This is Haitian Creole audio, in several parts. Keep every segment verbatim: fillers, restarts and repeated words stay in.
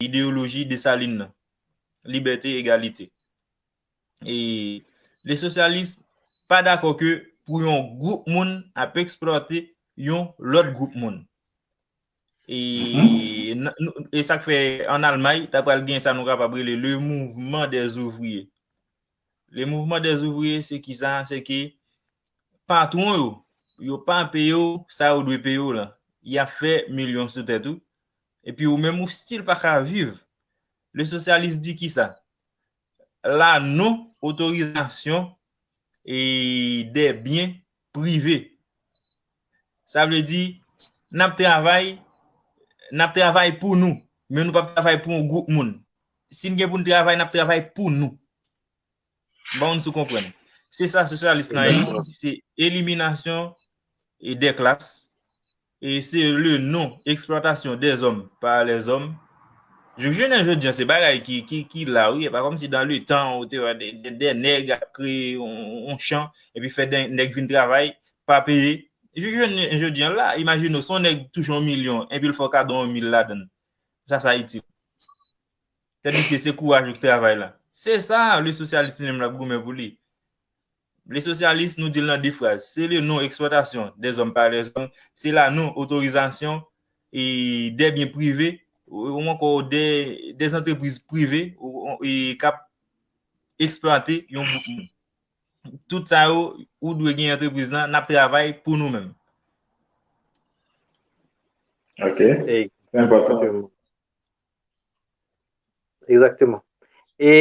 ideyoloji Desalin nan. Libète, egalite. E le sosyalis pa dakò ke pou yon gwoup moun ap eksplwate yon lòt gwoup moun. E, n- nou- e sa k fè an Almay, ta pral gen sa nou kapab rele le mouvement des ouvriers. Le mouvement des ouvriers, se ki sa? Se ke patwon yo, yo pa peye w sa yo dwe peye w lan. Y ap fè milyon sou tèt ou. Epi ou menm ou still pa ka viv. Le sosyalis di ki sa? La non otorizasyon e de byen prive. Sa vle di, n ap travay, n ap travay pou nou, men nou p ap travay pou yon gwoup moun. Si n gen pou n travay, n ap travay pou nou. Bon, nou sou konprann. Se sa sosyalis lan ye, se eliminasyon e de klas, e se le non eksplwatasyon des hommes par les hommes. Jounen jodi an, se bagay ki, ki, ki la, wi. E pa kòmsi dan le tan, ou te wè de, de, de nèg ap kreye yon, yon chan, epi fè de, nèg vin travay, pa peye. Jounen jodi an la, imajine w, se yon nèg touche yon milyon, epi l fè w kado yon mil ladan l. Sa, sa itil. Tandis ke se kouraj ou k travay la. Se sa, le sosyalis li menm l ap goumen pou li. Le sosyalis, nou di l nan de fraz. Se le non eksplwatasyon des hommes par les hommes. Se la non otorizasyon e de byen prive, ou, ou ankò de, de antrepriz prive, ou, ou, e k ap eksplwate yon gwoup moun. Tout sa yo, ou dwe gen antrepriz lan, n ap travay pou nou menm. Ok. Se enpòtan. Egzakteman. E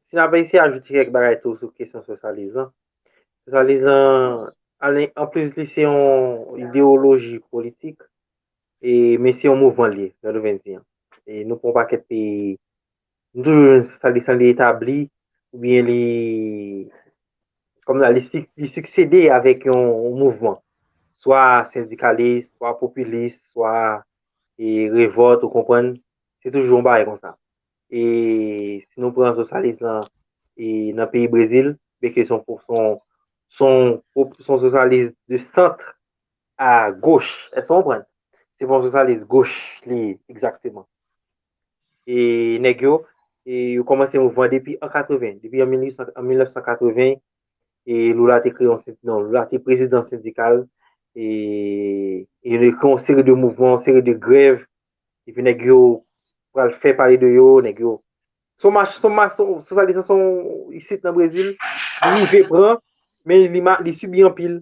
si n ap eseye ajoute kèk bagay tou sou kesyon sosyalizan. Sosyalizan, anplis li se yon ideyoloji politik, e, men se yon mouvman li ye, jan nou vin di an. E nou pran yon pakèt peyi, nou toujou jwenn sosyalizan li etabli, oubyen li, kòm sa, li, li siksede avèk yon, yon mouvman, swa sendikalis, swa popilis, swa e revòt, ou konprann, se toujou yon bagay konsa. E si nou pran sosyalis lan e nan peyi Brezil, byen ke se yon, se yon, se yon, se yon sosyalis de sant a goch, èske w konprann? Se pa yon sosyalis goch li ye egzakteman. E nèg yo, e yo kòmanse mouvman depi an katreven, depi an mil nèf san katreven, e Lula te kreye yon, non, Lula te prezidan sendikal, e, e yo te kreye yon seri de mouvman, yon seri de grèv, epi nèg yo pral fè pale de yo, nèg yo. Se yon mach, se yon mach, se yon, sosyalis lan se yon isit nan Brezil, li rive pran, men li, li sibi anpil.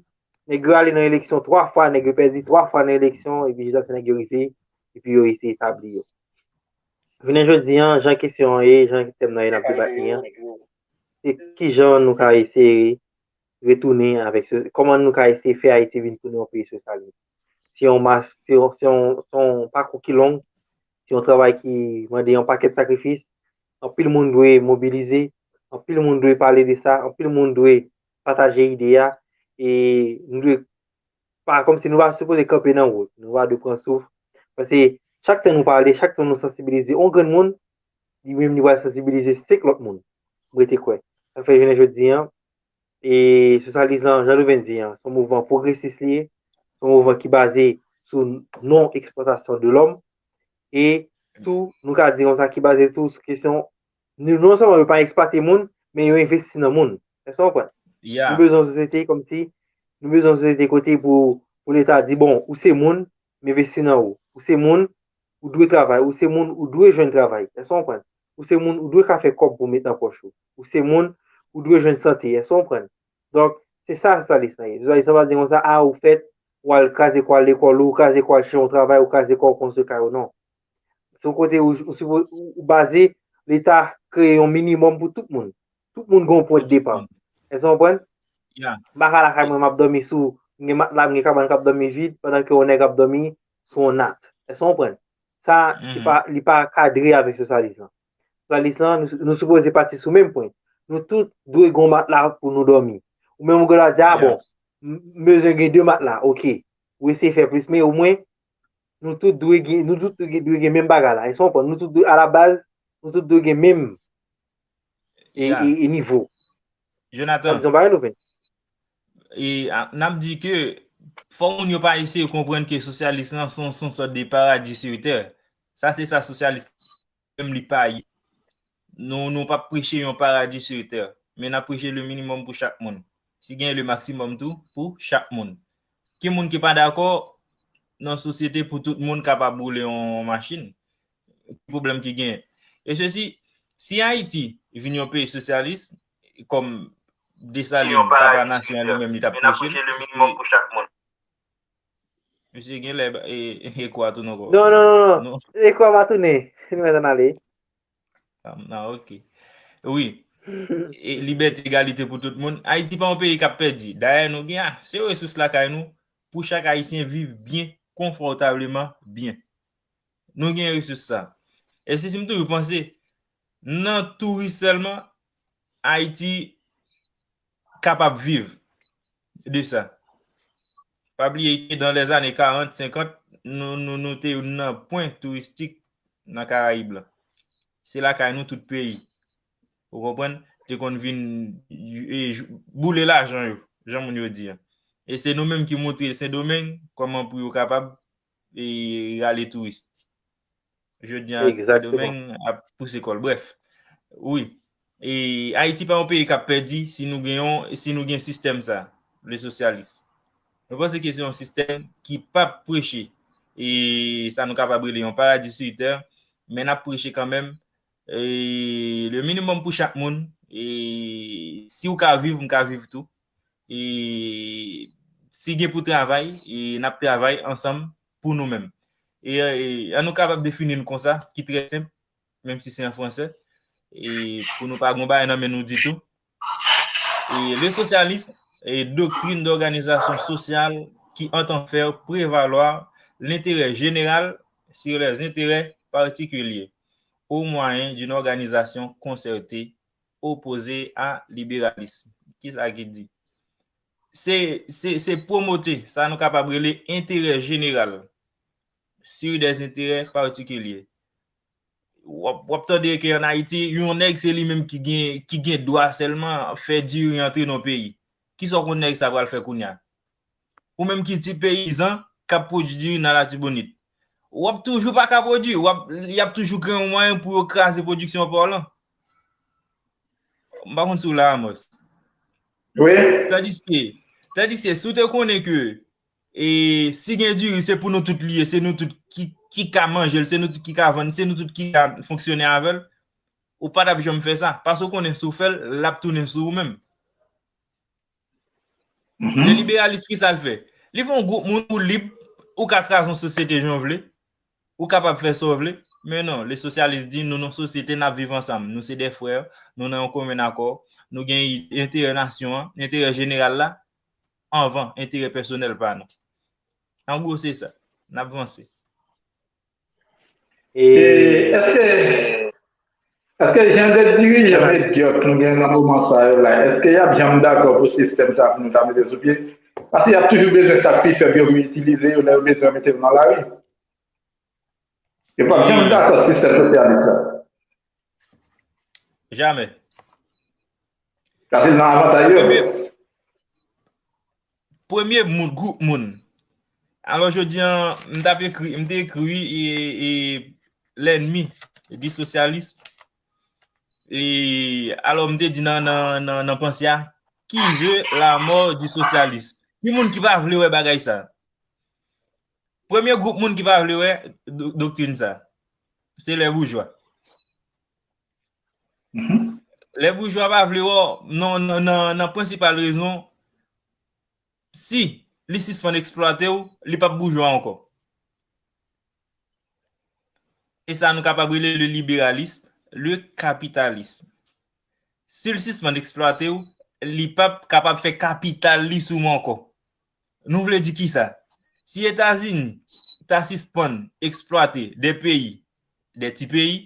Nèg yo ale nan eleksyon twa fwa, nèg yo pèdi twa fwa nan eleksyon, epi jiskaske nèg yo rive, epi yo rete etabli yo. Jounen jodi an, jan kesyon an ye, jan tèm nan ye n ap debat li an, se kijan nou ka eseye retounen avèk, kòman nou ka eseye fè Ayiti vin tounen yon peyi sosyalis. Se yon mas, se yon, se yon, se yon pakou ki long, se yon travay ki mande yon pakèt sakrifis. Anpil moun dwe mobilize, anpil moun dwe pale de sa, anpil moun dwe pataje ide a, e nou dwe pa, kòmsi nou pa sipoze kanpe nan wout, nou pa dwe pran souf. Paske chak tan nou pale, chak tan nou sansibilize yon grenn moun, li menm li pral sansibilize senk lòt moun. M rete kwè. Sa fè jounen jodi an, e sosyalis lan, jan nou vin di an, se yon mouvman pwogresis li ye, se yon mouvman ki baze sou non eksplwatasyon de lòm, e tou, nou ka di konsa, ki baze tou sou kesyon, nou, non sèlman yo pa eksplwate moun, men yo envesti nan moun. Èske w konprann? Nou bezwen yon sosyete kòmsi, nou bezwen yon sosyete kote pou, pou Leta di, bon, ou se moun, m envesti nan ou. Ou se moun, ou dwe travay. Ou se moun, ou dwe jwenn travay. Èske w konprann? Ou se moun, ou dwe ka fè kòb pou w met nan pòch ou. Ou se moun, ou dwe jwenn sante. Èske w konprann? Donk, se sa sosyalis lan ye. Sosyalis lan pa di konsa, a, ou fèt, ou al kraze kò w al lekòl ou, ou kraze kò w al chèche yon travay, ou kraze kò w konstwi kay ou, non. Se yon kote ou, ou, ou, ou baze, Leta kreye yon minimòm pou tout moun. Tout moun gen yon pwen de depa. Èske w konprann? M pa ka lakay mwen, m ap dòmi sou, m gen matla, m gen kabann k ap dòmi vid, pandan ke yon nèg ap dòmi sou yon nat. Èske w konprann? Sa, se pa, li pa kadre avèk sosyalis lan. Sosyalis lan, nou, nou sipoze pati sou menm pwen. Nou tout dwe gen yon matla pou nou dòmi. Ou menm ou gen dwa di, a bon, m bezwen gen de matla, oke. Ou eseye fè plis, men omwen, nou tout dwe gen, nou tout dwe gen menm bagay la. Èske w konprann? Nou tout dwe, alabaz, nou tout dwe gen menm e, e, e nivo. Jonathan, Sa di yon bagay nou pen. E a, n ap di ke fò moun yo pa eseye konprann ke sosyalis lan se yon, se yon sòt de paradi sou tè. Sa se sa sosyalis menm li pa ye. Nou, nou p ap preche yon paradi sou tè, men n ap preche le minimum pou chak moun. Si gen le maximum tou, pou chak moun. Ki moun ki pa dakò nan sosyete pou tout moun kapab woule yon machin? Ki pwoblèm ki genyen? E sesi, si Ayiti vin yon peyi sosyalis, kòm Desalin, papa nasyon an li menm li t ap preche l, misye gen lè e, e, eko a tounen ankò. Non, non, non, non. Eko a pa tounen. Nou mèt ann ale. Ah, ah, ok. Wi. E libète, egalite pou tout moun. Ayiti pa yon peyi k ap pèdi. Dayè, nou gen ase resous lakay nou pou chak Ayisyen viv byen, konfòtableman byen. Nou gen resous sa. E se si m toujou panse, nan touris sèlman, Ayiti kapab viv de sa. Pa bliye ke dans les années quarante, cinquante, nou, nou, nou te nan pwen touristik nan Karayib la. Se lakay nou tout peyi. Ou konprann? Te konn vin e, boule lajan yo, jan moun yo di a. E se nou menm ki montre Sendomeng kòman pou yo kapab e, rale touris. Jodi a, Sendomeng ap pouse kò l. Brèf, wi. E Ayiti pa yon peyi k ap pèdi si nou gen yon, si nou gen sistèm sa, le sosyalis. Nou panse ke se yon sistèm ki p ap preche e sa nou kapab rele yon paradi sou tè, men n ap preche kanmenm e, le minimum pou chak moun. E si w ka viv, m ka viv tou. E si gen pou travay, e n ap travay ansanm pou nou menm. E, e ann nou kapab defini l konsa, ki trè senp, menm si se an fransè, e pou nou pa gon bagay nan men nou ditou. Et le socialisme est doctrine d'organisation sociale qui entend faire prévaloir l'intérêt général sur les intérêts particuliers au moyen d'une organisation concertée opposée à libéralisme. Kisa ki di? Se, se, se pwomote sa nou kapab rele enterè jeneral sur des intérêts particuliers. W ap, w ap tande ke an Ayiti, yon nèg se li menm ki gen, ki gen dwa sèlman fè diri antre nan peyi. Kisa w konn nèg sa pral fè kounye a? Ou menm ki ti peyizan k ap pwodui diri nan Latibonit. W ap toujou pa ka pwodui, w ap, y ap toujou gen yon mwayen pou yo kraze pwodiksyon pa w lan. M pa konn si w la, Amos. Wi. Tandiske, tandiske, si w te konnen ke e si gen diri, se pou nou tout li ye, se nou tout ki, ki ka manje l, se nou tout ki ka vann, se nou tout ki ka fonksyone avè l, ou pa t ap janm fè sa. Paske w konnen si w fè l, l ap tounen sou ou menm. Le liberalis, kisa l fè? Li fè yon gwoup moun ou lib, ou ka kraze yon sosyete jan w vle, ou kapab fè sa w vle. Men non, le sosyalis di nou nan sosyete n ap viv ansanm, nou se de frè, nou nan yon komen akò, nou gen enterè nasyon an, enterè jeneral la, anvan enterè pèsonèl pa nou. An gwo, se sa. N ap vanse. E èske, èske jan de dirijan medyòk nou gen nan moman sa yo la, èske y ap janm dakò pou sistèm sa pou nou ta mete sou pye? Paske y ap toujou bezwen sa k pi fèb yo pou itilize yo lè yo bezwen mete yo nan lari. Yo p ap janm dakò sistèm sosyalis la. Jamè. Sa se nan avantay yo. Premye, premye moun, gwoup moun. Alò, jodi a, m t ap ekri, m te ekri, e, e, l'ennemi du socialisme. E, alò, m te di nan, nan, nan, nan panse a, qui veut la mort du socialisme? Ki moun ki pa vle wè bagay sa? Premye gwoup moun ki pa vle wè do-, doktrin sa, se lè boujwa. Lè boujwa pa vle wè w, nan, nan, nan, nan prensipal rezon, si li sispann eksplwate w, li p ap boujwa ankò. E sa nou kapab rele le libéralisme, le capitalisme. Si l sispann eksplwate w, li p ap kapab fè kapital li sou w ankò. Nou vle di kisa? Si Etazini ta sispann eksplwate de peyi, de ti peyi,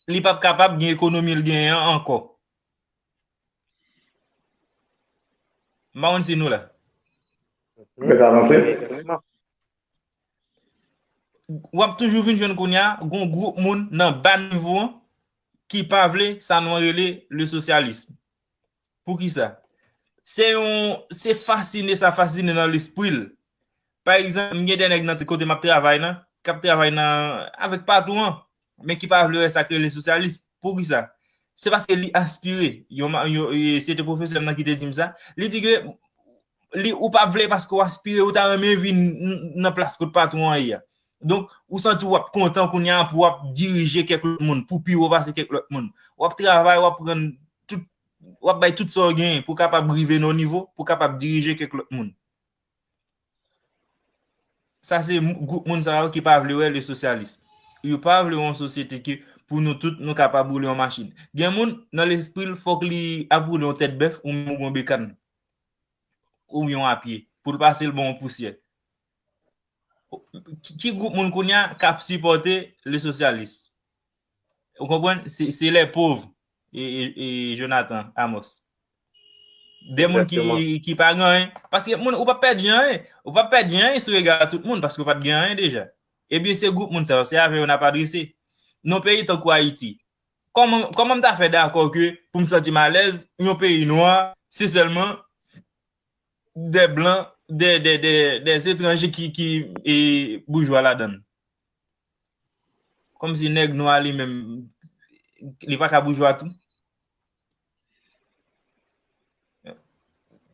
li p ap kapab gen ekonomi l genyen an ankò. M pa konn si nou la. Ou ap toujou vin jwenn kounye a, gon gwoup moun nan ba nivo an ki pa vle sa nou rele le sosyalism. Poukisa? Se yon, se fasine sa fasine nan lespri l. Pa egzanp, m gen de nèg nan kote m ap travay lan, k ap travay nan, avèk patwon an, men ki pa vle wè sa k rele sosyalis. Poukisa? Se paske li aspire. Yon, yon, se te pwofesè m nan ki te di m sa. Li di ke li, ou pa vle paske w aspire, ou ta renmen vin nan plas kot patwon an ye a. Donk, ou santi w ap kontan kounye a pou w ap dirije kèk lòt moun, pou pi wo pase kèk lòt moun. W ap travay, w ap rann tout, w ap bay tout sa w genyen pou w kapab rive nan yon nivo, pou w kapab dirije kèk lòt moun. Sa se gwoup moun sa yo ki pa vle wè le sosyalism. Yo pa vle yon sosyete ke pou nou tout nou kapab woule yon machin. Gen moun nan lespri l fòk li ap woule yon tèt bèf ou menm ou gen yon bekàn. Ou yon apye. Pou l pase l bon yon pousyè. Ki, ki gwoup moun kounye a k ap sipòte le sosyalism? Ou konprann? Se, se lè pov e, e, e Jonathan Amos. De moun ki, ki pa gen anyen. Paske moun, ou pa pèdi anyen. Ou pa pèdi anyen si w egal a tout moun, paske ou pa t gen anyen deja. Ebyen, se gwoup moun sa yo, se avè yo n ap adrese. Nan peyi tankou Ayiti, kòman, kòman m ta fè dakò ke pou m santi m alèz, yon peyi nwa, se sèlman de blan, de, de, de, de etranje ki, ki e, boujwa ladan l? Kòmsi nèg nwa li menm, li pa ka boujwa tou?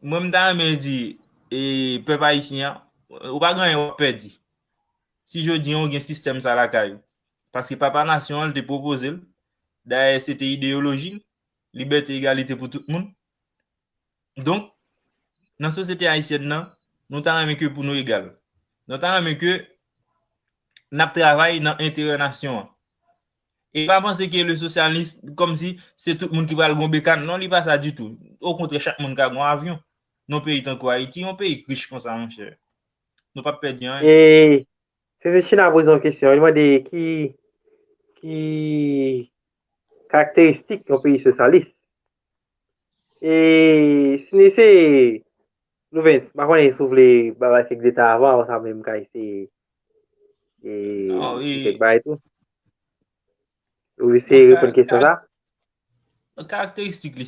Mwen, m ta renmen di, e, pèp ayisyen an, ou pa gen anyen w ap pèdi. Si jodi a w gen sistèm sa lakay ou. Paske papa nasyon an, l te pwopoze l. Dayè, se te ideyoloji l, libète, egalite pou tout moun. Donk, nan sosyete ayisyèn nan, nou ta renmen ke pou nou egal. Nou ta renmen ke n ap travay nan enterè nasyon an. E pa panse ke le sosyalism, kòmsi se tout moun ki pral gon bekàn. Non, li pa sa ditou. Okontrè, chak moun ka gon avyon. Nan peyi tankou Ayiti, yon peyi k rich konsa, monchè. Nou p ap pèdi anyen. E se te China poze yon kesyon. Li mande ki, ki karakteristik yon peyi sosyalis. E si ni se Louvens, m pa konnen si w vle bay kèk detay avan, avan sa menm m ka eseye e, di kèk bagay tou. Ou eseye reponn kesyon sa? Karakteristik li,